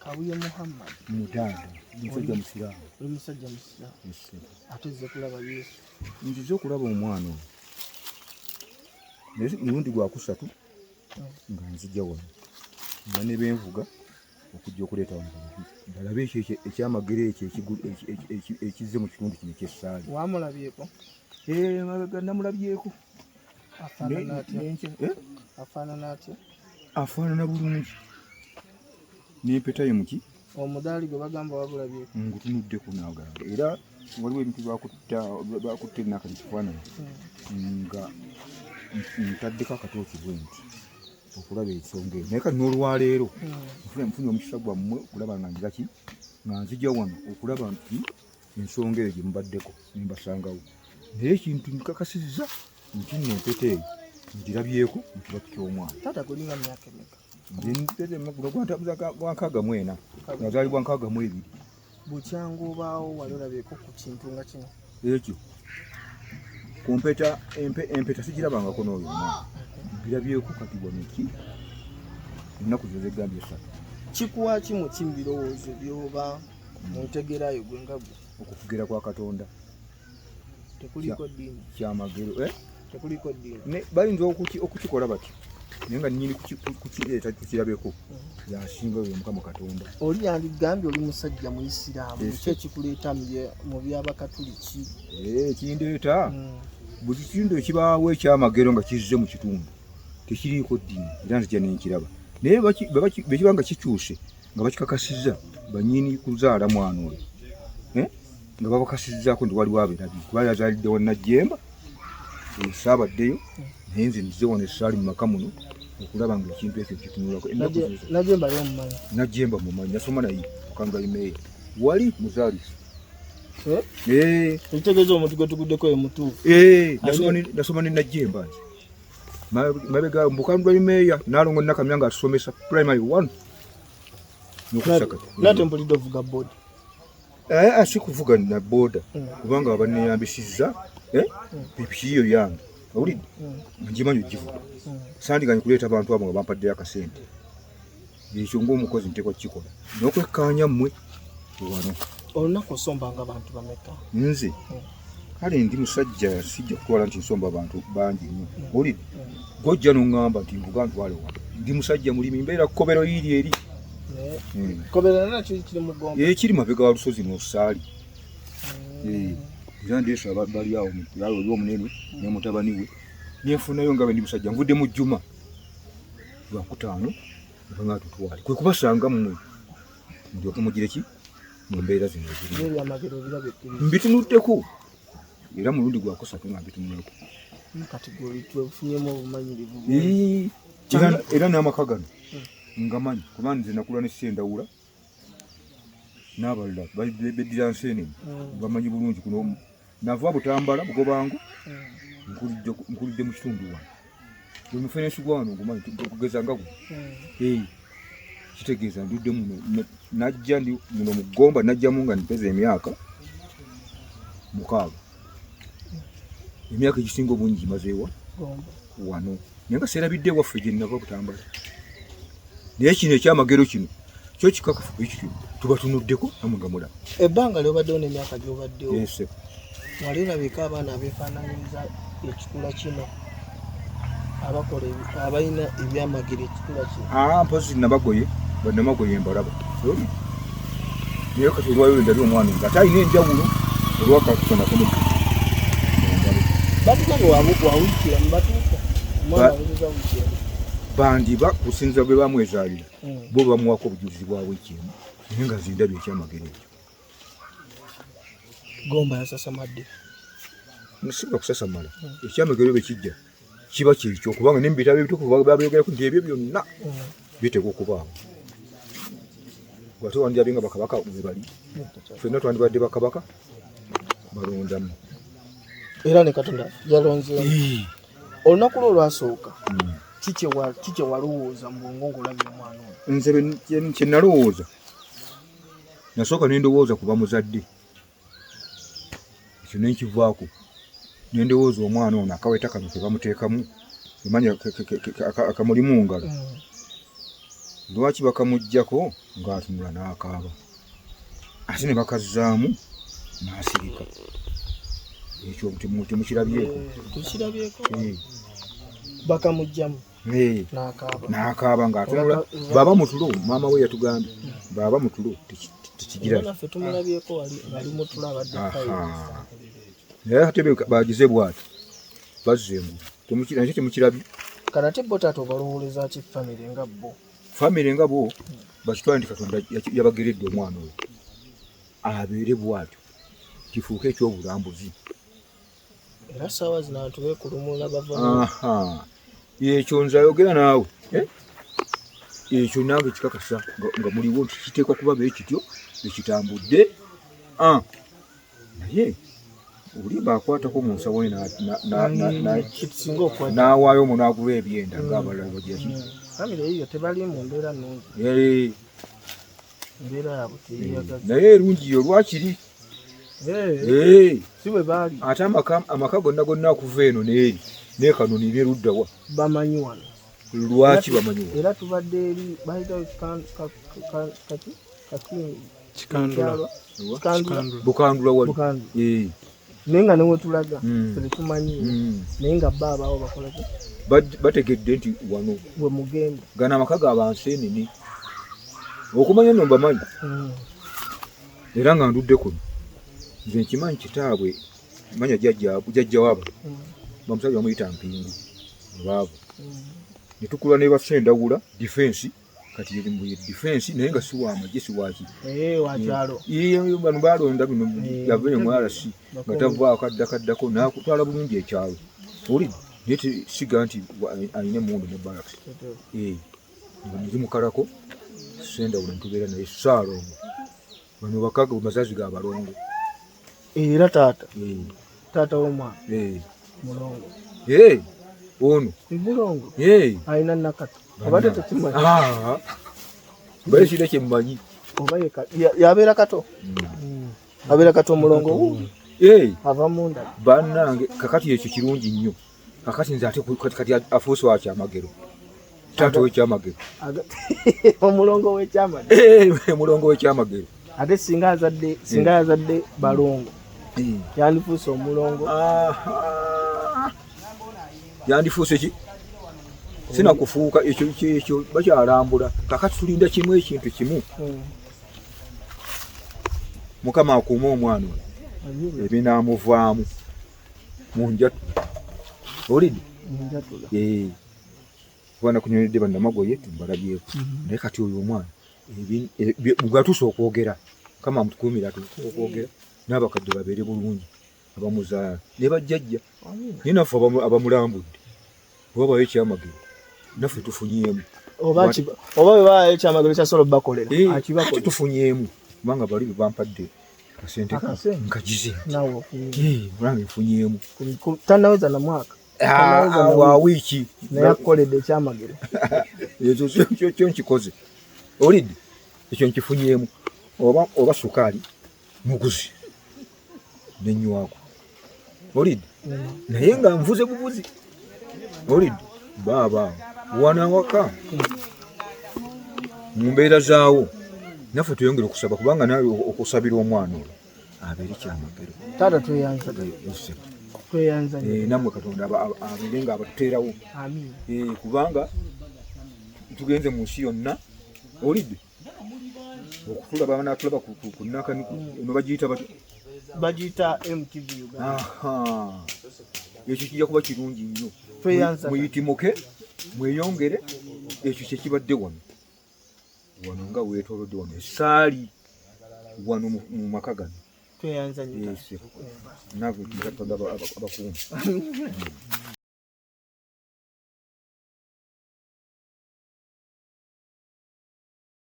Kabuye Muhammad. Mutanda, ndi musajja musiraamu. Oli musajja musiraamu. Ate ozze kulaba Yesu? Nzize okulaba omwana oyo. Naye mulundi gwakusatu nga nzija wano nga ne benvuga okujja okuleeta wano balabe ekyo ekyamagero ekyo ekizze mu kitundu kino eky'essaali. Wamulabyeko? Eh, namulabyeko. Afaanana atya? Eh? Afaanana atya? Afaanana bulungi n'empeta ye muki omudaali gwe bagamba wagulabyeko? Ngutunuddeko n'agamba era waliwo ebintu bakutte nakati kifaananyi nga ntaddeko akatooki bwe nti okulaba ensonga eyo, naye kati n'olwaleero nfunye omukisa gwammwe okulaba nga ngira ki nga nzija wano okulaba nti ensonga eyo gye mubaddeko ne mbasangawo, naye ekintu nkakasizza nti nno empeta eyo ngirabyeko mu kibatu ky'omwana. Taata gulinga myaka emeka? Gwa 64, nazaalibwa 62. Bukyanga obaawo wali olabyeko ku kintu nga kino? Ekyo ku mpeta, empeta sigirabangako n'oyo omwana mbirabyeko kati wano ki ennaku zino zegambye esatu. Kikuwa ki mu ki mu birowoozo byoba mu ntegeerayo gwe nga gwe? Okukugera kwa Katonda. Tekuliiko ddiini. Kyamagero, eh? Tekuliiko ddiini. Bayinza okukikola batyo naye nga nnyini kukireeta tukirabeko yasinga oyo Mukama Katonda. Oli yandigambye oli musajja Muyisiraamu, ki ekikuleeta mu by'Abakatuliki? Ekindeeta buli kintu ekibaawo ekyamagero nga kizze mu kitundu tekiriiko ddiini era nzija nenkiraba, naye bwe kiba nga kikyuse nga bakikakasizza bannyini kuzaala mwana oyo nga babakasizzaako nti waliwo aberabye kuba yazaalidde wa Najjemba esaabaddeyo, naye nze nzize wano essaali mu maka muno okulaba nga ekintu ekyo kitunulako. Najjemba yomumanyi? Najjemba mumanyi, nasoma naye okanga imeeya wali muzaalisa. Ekitegeeza omuntu gwe tuguddeko ye mutuufu? Nasoma ne Najjemba nze mabega mbukandwa imeeya Nalongo Nakamya nga atusomesa primary one. Nate mpulidde ovuga boda. Si kuvuga na boda kubanga abaneyambisizza pikipiki yo yange, owulidde, ngimanyi ogivuga, sandiganye kuleeta abantu abo nga bampaddeyo akasente. Ekyo ng'omukozi nteekwa kukikola n'okwekkaanya mmwe wano. Olunaku osombanga abantu bameka? Nze kale ndi musajja sijja kutwala nti nsomba abantu bangi nnyo, owulidde, gojja noŋŋamba nti nvuga ntwale wano. Ndi musajja mulimi, mbeera kukobero yiri eri. Kobero nakyo kiri mu Gomba? Ekiri mabega wa lusozi nosaali, era ndeesa bali awo oli omunene ne mutabani we nenfunayo nga bwe ndi musajja nvudde mu jjuma lwakutaano nga tutwale kwe kubasanga mmwe ndyoke mugire ki mu mbeera zino ezirimu. Ebyamagero obirabye? Mbitunuddeko era mulundi gwakusatu nga mbitunulako. Kati gweofunyemu obumanyirivu? Era n'amaka gano ngamanyi kuba nze nakula ne Sendawula n'abalala beddira Nseenene, bamanyi bulungi kuno. Nava Butambala Bugobango, nkulidde mu kitundu wano. Omufenesi gwa wano ngumanyi okugeza nga guno, kitegeeza ndudde muno. Najja ndi muno mu Ggomba, najjamu nga mpeza emyaka 6. Emyaka egisinga obungi gimazeewa wano, naye nga seerabidde ewaffe gye nava Butambala. Naye kino ekyamagero kino kyo kikakafu ekityo tubatunuddeko namwe nga mulaba. Ebbanga lyobaddewo n'emyaka gy'obaddewo, wali olabika abaana abeefaananyiriza ekikula kino abakola abalina ebyamagero ekikula kino? Mpozi namagoye, bannamagoye mbalaba, naye kati olwayo ndabye omwana nga ate alina enjawulo olwakakusanako. Batugambye wawiikira mubatuuka omwana awezeza wiiki emu. Bandiba kusinza bwe bamwezaalira bo bamuwako obujulizi bwa wiiki emu, naye nga zindabye ekyamagero ekyo. Gomba yasasamadde. Nsiba kusasamala, ekyamagero bwe kijja kiba kyekyo, kubanga ne mu bitabo ebitukuvu babyogerako nti ebyo byonna biteekwa okubaawo. Ate wandirabe nga bakabaka we bali, ffenna twandibadde bakabaka balondamu. Era ne Katonda yalonzeemu. Olunaku lwo olwasooka, kiki walowooza mu bwongo ng'olabye omwana ono? Nze kye nalowooza, nasooka ne ndowooza kuba muzadde, ekyo nenkivaako ne ndowooza omwana ono akaweta kano ke bamuteekamu, emanya akamuli mu ngalo. Lwaki bakamuggyako ng'atunula n'akaaba, ate ne bakazzaamu n'asirika? Ekyo temukirabyeko? Tukirabyeko. Bakamugyamu n'akaaba ng'atunula. Baba mutulo, maama we yatugambye baba mutulo tekigira. Naffe tumulabyeko wali ali mutulo abadde. Naye ate bagize bwati bazza engulu, nakyo temukirabye. Kati ate bo taata obalowooleza ki famire nga bo? Famire nga bo bakitwale nti Katonda yabageredde omwana oyo abeere bwatyo, kifuuke ekyobulambuzi. Era ssaawa zino abantu beekulumula bava. Ekyo nze ayogera naawe, ekyo nange kikakasa nga muliwo nti kiteekwa kuba bwe kityo ekitambudde. Naye obulimba akwatako mu nsawo ye n'awaayo omu n'agula ebyenda ng'abalala bagira. Famire eyo tebali mu mbeera nnungi. Embeera yaabwe teyeyagaza. Naye erungi yo lwakiri. Si bwe baali. Ate amaka gonna gonna okuva eno n'eri n'ekanoni neruddawa bamanyi wano. Lwaki bamanyi wano? Era tubadde eri bayita kati Bukandula wali. Naye nga newetulaga tetumanyi, naye nga bba abaawo bakolaki? Bategedde nti wano we mugenda. Gano amaka ga banseenene okumanya nno mbamanyi. Era nga ndudde kuno nze nkimanyi kitaabwe manya jjajja waabwe bamusajja bamuyita Mpingu abaavu ne tukula ne basendawula difensi. Kati yeri mu difensi naye nga si wa magye si waki wakyalo bano balonda bino yava mu RC nga tavaako addakaddako n'akutwala bulungi ekyalo oli naye siga nti alina emmundu ne barracks nga muzimukalako sendawula ntubeera naye Ssaalongo. Bano bakaga mazazi ga balongo. Era taata taata w'omwana mulongo. Ono mulongo alina nakato obadde tekimanyi. Mbaye kira kye mmanyi. Oba yabeera kato abeera kato omulongo ava munda. Bannange kakati ekyo kirungi nnyo. Kakati nze ate kati afuuse wa kyamagero. Taata w'ekyamagero. Omulongo w'ekyamagero. Omulongo w'ekyamagero. Ate singa yazadde balongo yandifuuse omulongo. Yandifuuse ki? Sinakufuuka ekyo bakyalambula. Kakati tulinda kimu ekintu kimu. Mukama akuume omwana oyo ebinaamuvaamu mu njatula. Olidde? Kuba nakunyonedde bannamagoye tumbalabyeko. Naye kati oyo omwana bw'atuuse okwogera, Mukama amutukuumire atuuse okwogera n'abakadde babeere bulungi abamuzaala ne bajjajja. Naye naffe abamulambudde bwe babayo ekyamagero naffe tufunyeemu. Oba bwe babayo ekyamagero kyasobola obbakolera akibakolera. Tufunyeemu kubanga bali bwe bampadde akasente nkagize nange nfunyeemu. Tannaweza na mwaka wa wiiki naye akukoledde ekyamagero. Ekyo kyo nkikoze olidde ekyo nkifunyeemu oba sukaali muguzi nenywako olidde naye nga nvuze buvuzi olidde baaba wana waka mu mbeera zaawo naffe tuyongere okusaba kubanga nawe okusabira omwana oyo abeere kyamagero. Taata tweyanza tweyanza nammwe Katonda abeere nga abatuteerawo kubanga tugenze mu nsi yonna olidde okutulaba banaatulaba ku Nakaniku eno bagiyita batya? Bagiyita MTV Uganda. Ekyo kijja kuba kirungi nnyo. Muyitimuke mweyongere ekyo kyekibadde wano wano nga weetoolodde wano esaali wano mu maka gano. Tweyanza nnyo. Naawe Katonda abakuume.